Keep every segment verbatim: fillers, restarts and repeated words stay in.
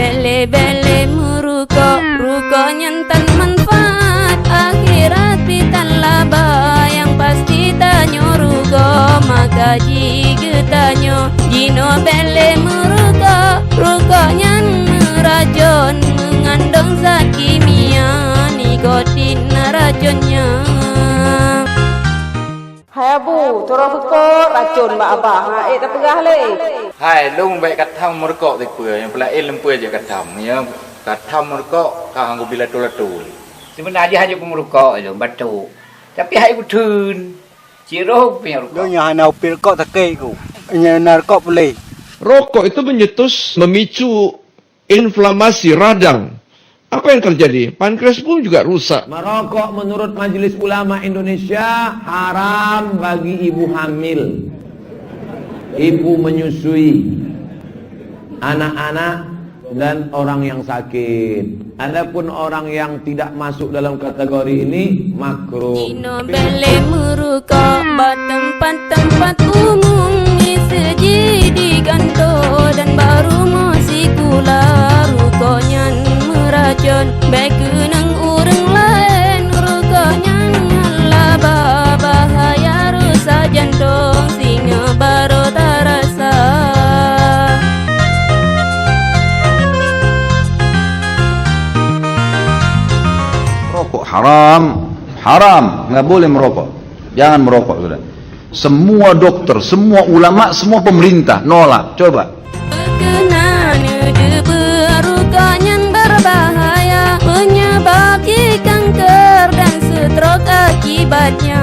Bèk lé-bèk lé meurukok, rukok nyan tan manfaat, akhirat pih tan laba, nyang pasti tanyoe rugoe, maka jih geutanyoe jinoe bèk lé meurukok, rukok nyan meuracon, meungandong zat kimia, nikotin racon nyan. Hai Abu, teuroh beukôt racon bak abah, ha, ék tapeugah lé. Hai, lôn bèk ka tham meurukok sipeue, nyang peulaén lôn peue jeuet ka tham, nyang ka tham meurukok ka hana geubi lato-lato. Seubeuna jih hana jeuet keu meurukok lôn, batuk. Tapi hai kutheun, cit roh kupiep rukok. Lôn nyang hana kupiep rukok sakét ku, nyang na rukok puléh. Rokok itu menyetus, memicu inflamasi radang. Apa yang terjadi? Pankreas pun juga rusak. Merokok menurut Majelis Ulama Indonesia haram bagi ibu hamil, ibu menyusui, anak-anak, dan orang yang sakit. Adapun orang yang tidak masuk dalam kategori ini, makruh. Jinoe bèk lé meurukok bak teumpat-teumpat umum, miseujid, di kantô dan bak rumoh sikula. Rukok nyan meuracon, bèk keunong ureueng laén. Rukok nyan hana laba, bahaya rusak jantong, singoh barô tarasa. Rokok haram, haram, nggak boleh merokok. Jangan merokok, sudah. Semua dokter, semua ulama, semua pemerintah nolak. Coba. Keunan neudeubeuek rukok nyan berbahaya, menyebabkan kanker dan stroke akibatnya.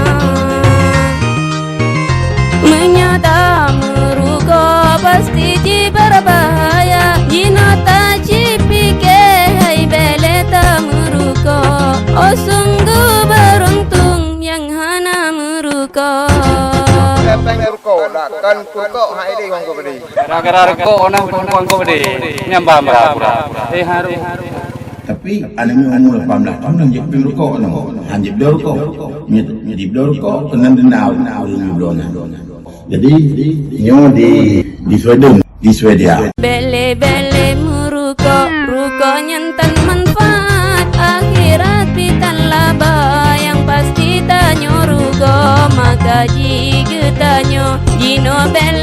Meunyoe tameurukok pasti jih berbahaya, jinoe tacit pike hai bèk lé tameurukok. Oh sungguh beruntung nyang hana meurukok. Siapa yang meurukok? Dah kan meurukok hai deh wang kau beri. Gara-gara rukok orang pun wang kau beri. Nyambah murah-murah. Eh haru. Tapi aneuk umur lapan belas tahun hanjeuet peurukoh nyoe, hanjeuet bloe rukoh. Nyoe jibloe rukoh keunan denda ureueng jibloe nyan. Jadi nyoe di, di Sweden, di Swedia. Bèk lé-bèk lé meurukok, rukok nyan tan manfaat, akhirat pih tan laba, nyang pasti tanyoe rugoe, maka jih geutanyoe jinoe bèk